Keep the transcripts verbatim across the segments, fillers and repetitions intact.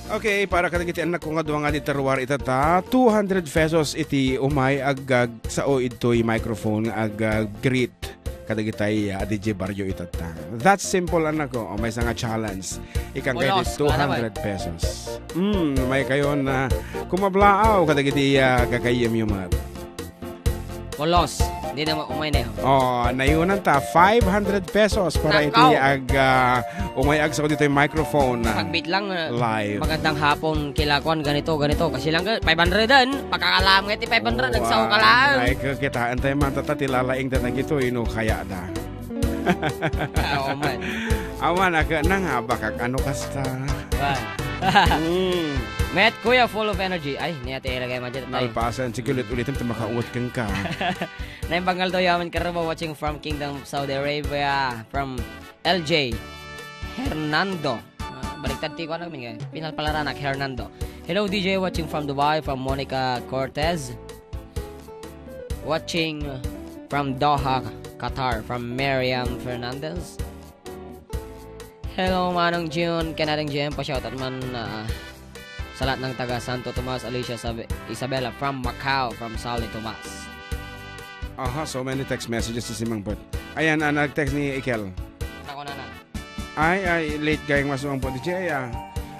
Okay, para kadagiti annakko nga dua nga di taruar ita ta, two hundred pesos iti umay ag-, ag-, sao idtoy microphone nga ag-, ag-, greet kadagitay, ah, D J Barrio ita ta. That's simple, annakko. O, maysa nga challenge. Ikangkay Bolos, di two hundred pesos. Hmm, may kayon na kumablaaw kadagiti, ah, kakayyem yu met. Molos. Hindi na ma-, umay na yun. Oh, nayunan ta, five hundred pesos para iti Nakaw. ag, ah, umay ag sa ditoy microphone. Pagbit lang, ah, Live. Magandang hapon, kila kuan, ganito, ganito. Kasi lang, five hundred din. Pagkakalam nga iti five hundred, Oh, nagsao ka ah, lang. Ay, kakitaan tayo man, tata, tilalaing ta na gito, ino kaya da. Ah, oo man. Awan, aga na nga, bakak, ano kasta? Wan. Mm. Met, kuya, full of energy. Ay, niya ti ilagay man dyan. Tay. Nalpasan, sige, ulit-ulitin, ta makaungot kang ka. Naimbanggal daw yaman karabo, watching from Kingdom of Saudi Arabia, from L J Hernando. Ah, baliktad ti kuan namin, eh. Pinalpalaranak, Hernando. Hello, D J, watching from Dubai, from Monica Cortez. Watching from Doha, Qatar, from Miriam Fernandez. Hello, Manong June, Kanadang June, pa-shoutout man, ah, sa lahat ng taga Santo Tomas, Alicia, Sabe-, Isabela, from Macau, from Sally Tomas. Aha, so many text messages si Simang Bert. Ayan, ah, nag-text ni Ikel. Ako na na. Ay, ay, late gayeng masumang po, D J, ah.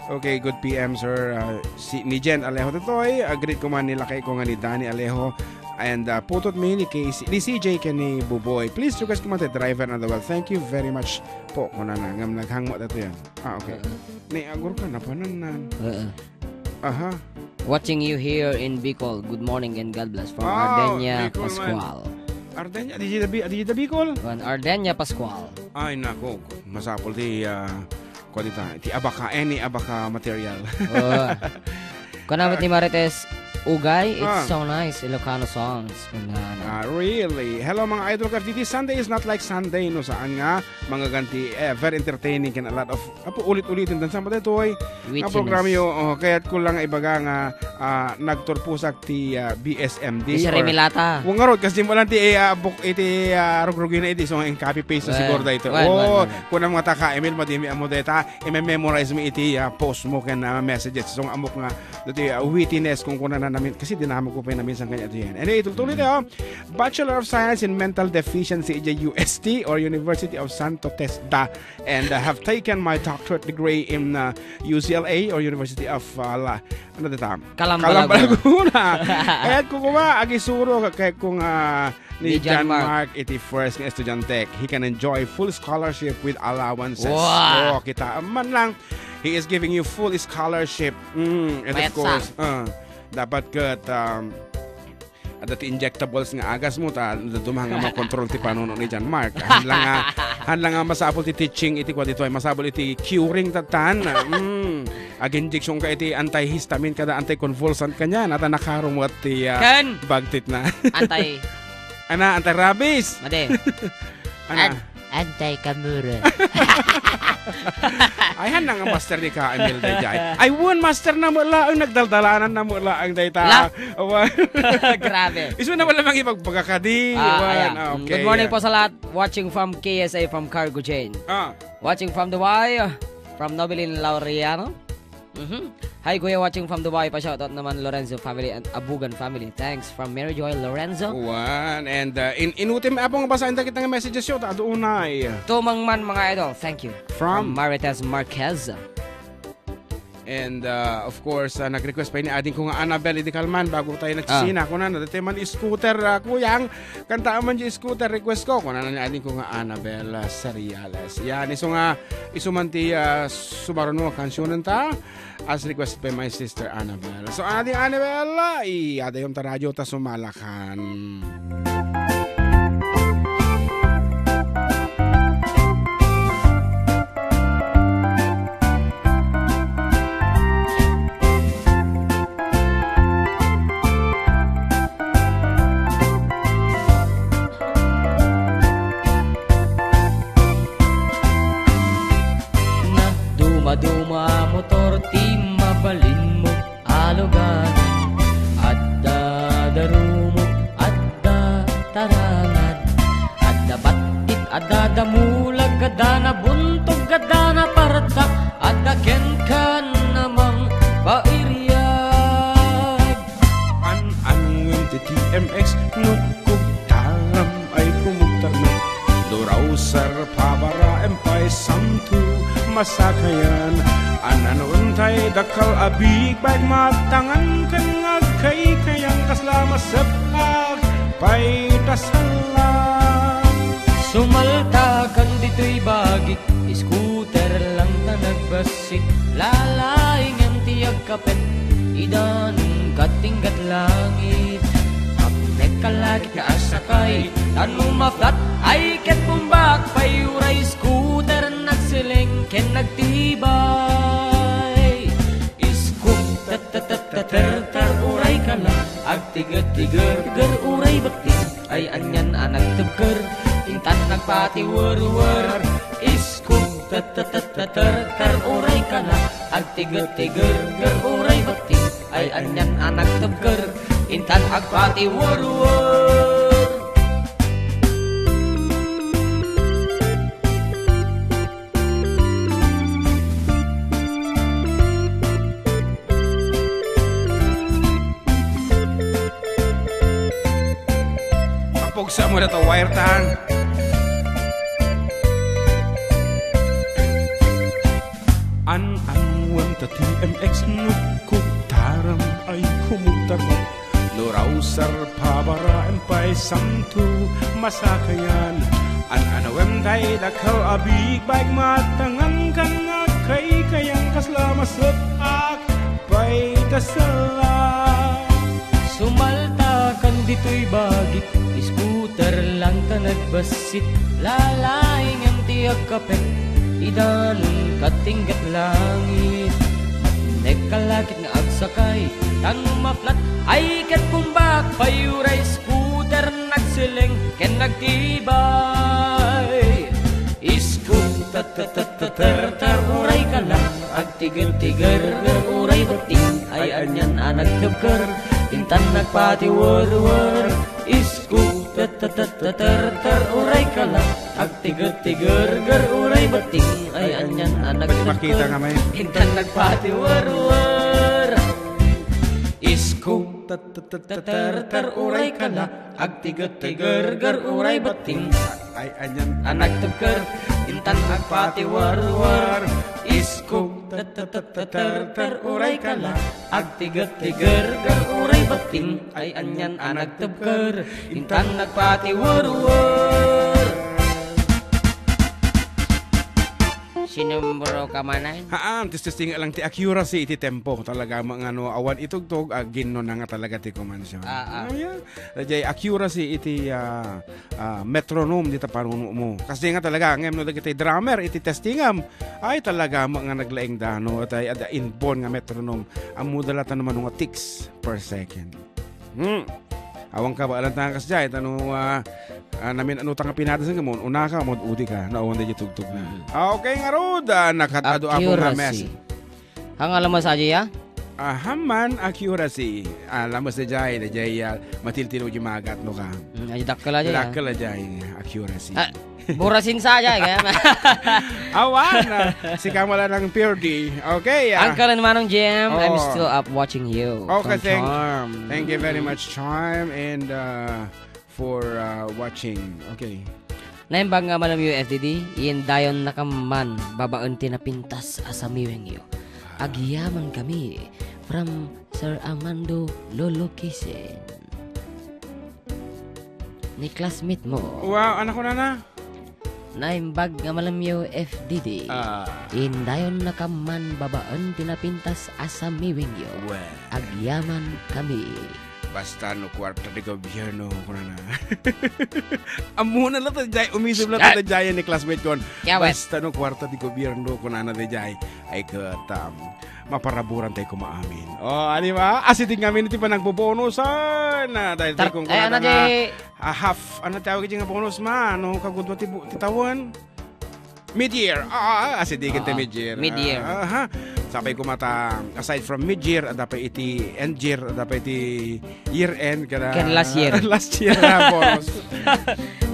Okay, good P M, sir. Ah, si, ni Jen Alejo Totoy, ah, greet ko man ni lakay ko nga ni Danny Alejo. And, ah, putut mi ni Casey, ni C J ken ni Buboy. Please request ko man ti Driver na the Well. Thank you very much po, kunana. Ngam naghangmo tato yan. Ah, okay. Oo. Ni agur ka, napanan nan. Oo. Aha. Watching you here in Bicol. Good morning and God bless. From Ah, Ardenia Bicol man. Pascual. Ardenia, di, di, di, di Bicol? From Ardenia Pascual. Ay, nako. Masapul ti, ah, kuwan dita. Ti abaka, any abaka material. Oo. Kuwan naman ni Marites Ugay, it's Ah. so nice, Ilocano songs. Kunana. Ah, really? Hello, mga idol ko, F D T. Sunday is not like Sunday, no? Saan nga? Mga ganti, eh, very entertaining and a lot of, apo, ulit-ulitin. Dan sa mga dito, ay, Wittiness. Nga program yo, oh, kaya't ko lang ibaga nga, ah, nagturpusak ti, ah, B S M D Di siya or remilata. Kung nga rod, kasi mo lang ti, eh, ah, buk-, iti, ah, rugrugina iti, so, in copy paste na Well, siguro da ito. well, Oh, well, well. Kunam nga taka, Emil, madimi amo deta, i-memorize mo iti, ah, post mo ken, ah, messages. So, amok nga, dati, ah, wittiness kung kuna na namin, kasi dinamo ko pa namin sa kanya ito yan. Anyway, tuloy-tuloy Mm. tayo. Bachelor of Science in Mental Deficiency, iti U S T or University of Santo Tesda, and, uh, have taken my doctorate degree in, uh, U C L A or University of, uh, La-, ano dita? Calamba, Calamba, Laguna. Laguna. Kaya't ko kuma, agisuro, kaya't ko nga ni Ni John John Mark. Mark, iti first nga estudiante. He can enjoy full scholarship with allowances. Wow. Oh, kita man lang, he is giving you full scholarship. Mm, and of Mayat sa. course, uh, dapat ket, um, adda ti injectables nga agas mo, ta, duma nga makontrol ti panuno ni John Mark. Han lang nga, han lang nga masapul ti teaching iti kuwa dito ay masapul iti curing tatan. Mm. Ag-injection ka iti antihistamine kada anticonvulsant kanya, nata nakarumat ti, ah, Ken! Bagtit na. Anti- Ana, anti-rabies. Madi. Ana. An-, anti-kamura. Ay, han nga master ni ka, Emil, dayjay. Ay, wen, master na mo laeng, nagdaldalanan na mo laeng, dayta. La- Awan. Grabe. Isu na wala mang ipagbaga kadi. Ah, Awan, ayan. ah, Mm, okay. Good morning po sa lahat. Watching from K S A from Cargo Jane. Ah. Watching from Dubai, from Nobilin Laureano. Mhm. Hi, Kuya, watching from Dubai. Pa-shoutout naman Lorenzo family and Abugan family. Thanks from Mary Joy Lorenzo. Wan. And, uh, in, inutim, apong basahin ta kita nga messages yo, ta, adu unay. Tumang man, mga idol. Thank you. From? From Marites Marquez. And, uh, of course, uh, nag-request pa ini ading ko nga Annabel, idi kalman, bago tayo nagsisina. Ah. Kuna na, dati man scooter, uh, kuyang, kanta man di scooter, request ko. Kuna na ni ading ko nga Annabel, uh, Seriales. Yan, iso nga, iso man ti, uh, sumaruno nga kansionen ta, as request by my sister Annabel. So, ading Annabel, uh, i-, adayom ta radyo ta sumalakan. Nagdumaduma a motor ti mabalinmo a luganan. Adda darumo, adda tarangad, adda battit, adda damulag, adda nabuntog, adda napartak, adda kenkan namang Masakayan, an-anuen tay dakkel a big bag matangan ken nga agkaykayan kasla masep-ak pay ta sella. Sumaltakan ditoy bagik, scooter lang ta nagbassit, lalaingen ti agkapet, idanun kat tinggat langit. Mapnek ka lakit nga agsakay, tan no maflat ay ket bumbak pay uray scooter nagseleng ken nagtibay. Iskuk, tet-tet-tet-tet-ter-ter, uray kala, agtiget-tiger-ger, uray bakti, ay anian a nagtebker, intan nagpatiwerwer. Iskuk, tet-tet-tet-tet-ter-ter, uray kala, agtiget-tiger-ger, uray bakti, ay anian a nagtebker, intan agpatiwerwer. Mapugsa mo na to, wire tan. An-ammuem ta T M X no kugtaram ay kumugtar mo. No Rausar pabaraem pay santo masakayan. An-anawem tay dakkel a big bag matangan kan agkaykayan kasla masep-ak pay ta sella. Sumaltakan ditoy bagik, scooter lang ta nagbassit, lalaingem ti agkapet, idanun kat tinggat langit. Mapnek ka lakit nga agsakay, tan no maflat ay ket bumbak pay uray scooter nagseleng ken nagtibay. Iskuk, tet-tet-tet-ter-ter, uray kala, agtiget-tiger-ger, uray betting, ay anian a nagtebker, intan nagpatiwerwer. Iskuk, tet-tet-tet-tet-ter-ter, uray kala, agtiget-tiger-ger, uray betting, ay anian a nagtebker, intan nagpatiwerwer. Iskuk, tet-tet-tet-ter-ter, uray kala, agtiget-tiger-ger, uray betting, ay anian a nagtebker, intan agpatiwerwer. Iskuk, tet-tet-tet-ter-ter, uray kala, agtiget-tiger-ger, uray betting, ay anian a nagtebker, intan nagpatiwerwer. Sinumbro ka manen? Haan, testestinga lang ti accuracy iti tempo. Talaga nga no awan itugtog, ah, ginno na nga talaga ti kumansion. Ah, ah. Ayan. Daydiay accuracy iti, ah, ah, metronome dita panuno mo. Kasi nga talaga, ngem no dagiti drummer iti testingam, ay talaga nga naglaing dano, tay ada inborn nga metronome. Ammo da latta no mano nga ticks per second. Hmm. Awan ka ba alam ta kasdiay, tano, ah, ah, namin ano ta nga pinadasang gamon, una ka, mo udi ka, na awan da tugtog na. Mm. Ah, okay, ngarud, ah, nakatado ako nga Accuracy. Message. Ang alam mo sa ya? Ahaman accuracy. Alam mo sa jay, na jay, ah, matiltino di magat no ka. Mm, ay, dakkel a jay, ah. Dakkel a jay, accuracy. Ah, burasin sa jay, kaya ma- Awan, ah, si Kamala ng Purdy. Okay, ah. Uncle and Manong Jim, I'm Oh. still up watching you. Okay, From thank, Charm. thank you very much, Charm, and, uh, for, uh, watching. Okay. Naimbag nga Manong U F D D, indayon na kaman babaen ti napintas a samiweng yo. Agyaman kami from Sir Armando Lolo Kisin. Ni classmate mo. Wow, anak ko na na. Naimbag nga Manong U F D D. Ah. Indayon na kaman babaen ti napintas a samiweng yo. Well. Agyaman kami. Basta no kwarta ti gobierno, kunana. Ammona la ta jay, umisip la ta jay ni classmate kon. Kaya, wet. Basta no kwarta ti gobierno, kunana ti jay. Ay, katam. Maparaburan tayo kumaamin. Oh, ano ba? Asiting ngamin iti panagbobonusan. Ah, dahil Tar-, tayo kung eh, ano kunana nga, di- ah, half, ano tawag iti nga bonus ma? Ano, kagudwa ti bu-, ti tawen? Mid-year. Ah, ah, ah, asiting iti Ah, mid-year. mid-year. Ah, aha. Sapay kumata, aside from mid-year, adda pay iti end year, adda pay iti year end, kada Ken last year. last year, ah, bonus.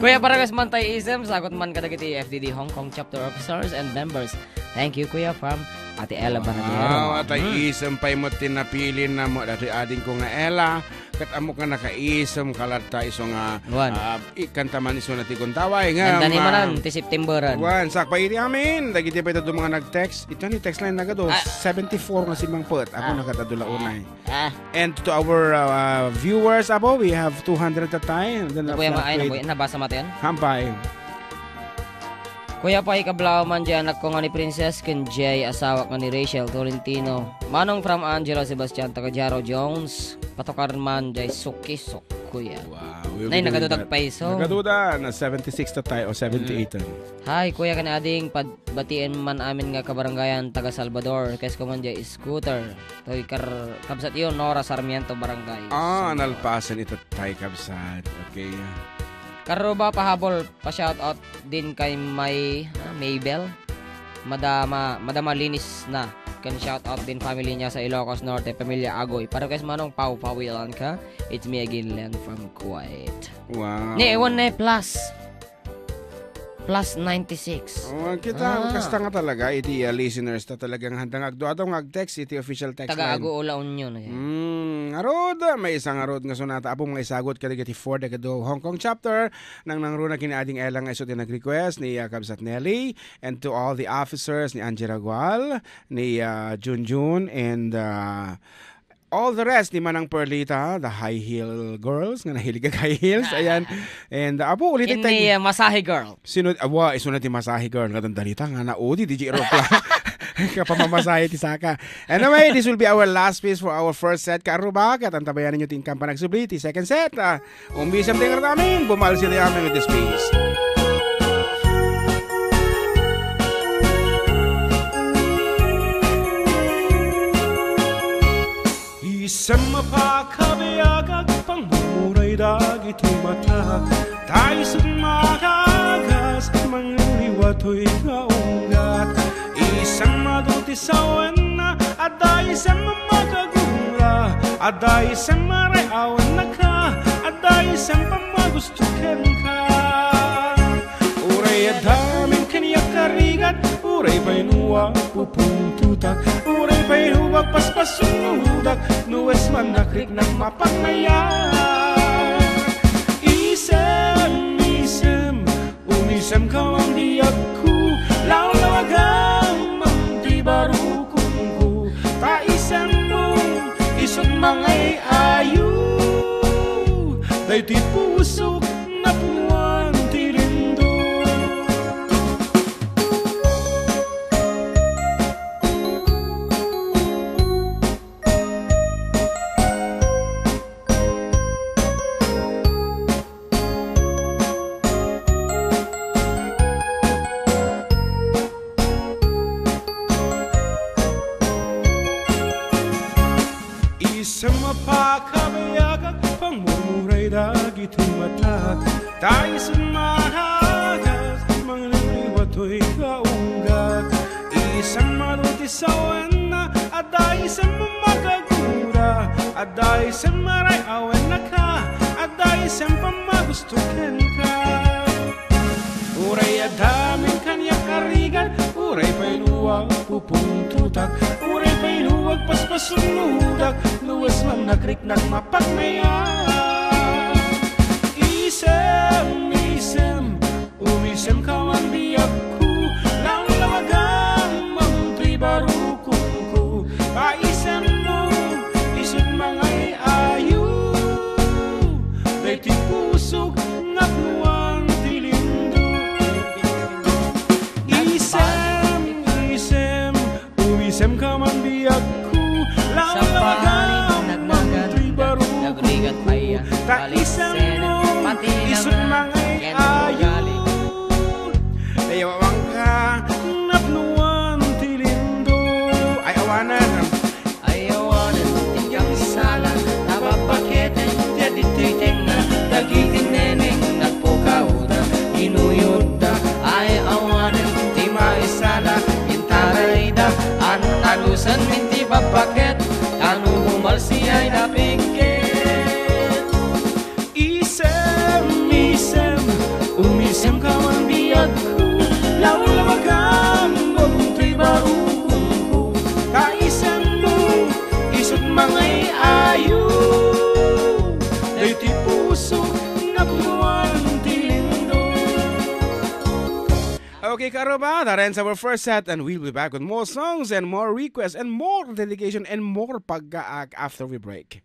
Kuya, para kas man tayo isem, sagot man kadagiti F D D Hong Kong chapter officers and members. Thank you, Kuya, from Ate Ella Banadero. Wow, at ay Hmm. isem pay met ti napili na mo, datoy adingko nga Ella, ket ammok nga nakaisem ka latta isu nga, Wan. ah, ikanta man isu na ti Gundaway nga Nandani ma- manan, ti Septemberan. Wan, sakbay iti amin, dagiti pay daduma nga nag-text, ito ni text line nagado, Ah. seventy-four nga simmangpet, ako Ah. nakadadula unay. Ah. And to our, uh, viewers, apo, we have two hundred tatay. And then Ano po yan, flat ay, ano po rate. yan? Nabasa mo ito yan? Hampay. Kuya Pay, kablaw man di anakko nga ni Princess ken Jay, asawak nga ni Rachel Tolentino. Manong from Angelo Sebastian, taga Jaro Jones. Patukar man di Sukisok, kuya. Wow, we'll Nay, be doing nagadudag that. pa iso. Nagaduda na seventy-six tatay o seventy-eight. Mm. Hi, kuya ken ading, pad-, batien man amin nga kabarangayan, taga Salvador. Request ko man di Scooter. Toy kar-, kabsat iyo, Nora Sarmiento, Barangay Ah, San Juan. Nalpasan ito tay kabsat. Okay. Karuba, pahabol, pa-shoutout din kay May, ah, Mabel. Madama, Madama Linis na. Can shoutout din family niya sa Ilocos Norte, pamilya Agoy. Para kay Manong Pau Pawilan ka, it's me again, Len from Kuwait. Wow. Ne, ewan na plus. Plus ninety-six. Oh, kita, Ah. kasta nga talaga, iti, uh, listeners ta talagang handang agdo-ado nga ag-text iti official text Taga line. Ago La Union, eh. Mm, arod, may isang arod nga sonata. Apo, mga isagot kadagiti Ford Agado Hong Kong chapter, nang nangruna kini Ading Ella nga isu ti nag-request ni, uh, Kabsat Nelly, and to all the officers ni Angie Ragual, ni, uh, Junjun, and, uh, all the rest, ni Manang Perlita, the high heel girls, nga nahilig ag high heels, ayan. And, uh, apo, ulit Ini, uh, masahe girl. Sino, awa, isu na ti masahe girl, nga dandalita, nga naudi, di ji ropla. Kapamamasahe ti saka. Anyway, this will be our last piece for our first set. Karuba, ket antabayanan nyo ti inkan panagsubli, ti second set. Ah, umbisem ti ngarud amin, bumalsi ti amin with this piece. Isem a pakabiagak, pangmurmuray dagiti matak, ta isut makagas, mangliwatoy nga unggat. Isem adu ti sawenna, adda isem makagura, adda isem maray-awen naka, adda isem pammagusto kenka. Uray adda amin kaniak a rigat, uray pay no apupungtotak, uray pay no agpaspasungodak, no wisem a nakriknak mapagmayat. Isem, isem, umisemka man biagko, lawlawagam man ti barukongko, ta isemmo, isut mangay-ayo, daytoy pusok, napnoan ti lindong. Isem a pakabiagak, pangmurmuray dagiti matak, ta isut makagas, mangliwatoy nga unggat. Isem adu ti sawenna, adda isem makagura, adda isem maray-awen naka, adda isem pammagusto kenka. Uray adda amin kaniak a rigat, uray pay no apupungtotak, uray pay no agpaspasungodak, no wisem a nakriknak mapagmayat. Isem, isem, umisemka man biagko, lawlawagam man ti barukongko, ta isemmo, isut mangay-ayo, daytoy pusok, napnoan ti lindong. Isem, isem, umisemka man biagko, lawlawagam man ti barukongko, ta isemmo, isut mangay-ayo, dayawangka, napnoan ti lindong. Ay, awanen. Ay, awanen ti agsala, nababaketen, ditoy tengnga, dagiti neneng, nagpukawda, inuyodda. Ay, awanen ti maisala, intarayda, an-anusen ti babbaket, tano bumalsi ay napikket. Isem, isem, umisemka man biagko, lawlawagam, bamtoy barukongko, Okay, Karuba, that ends our first set, and we'll be back with more songs and more requests and more dedication and more pagkaag after we break.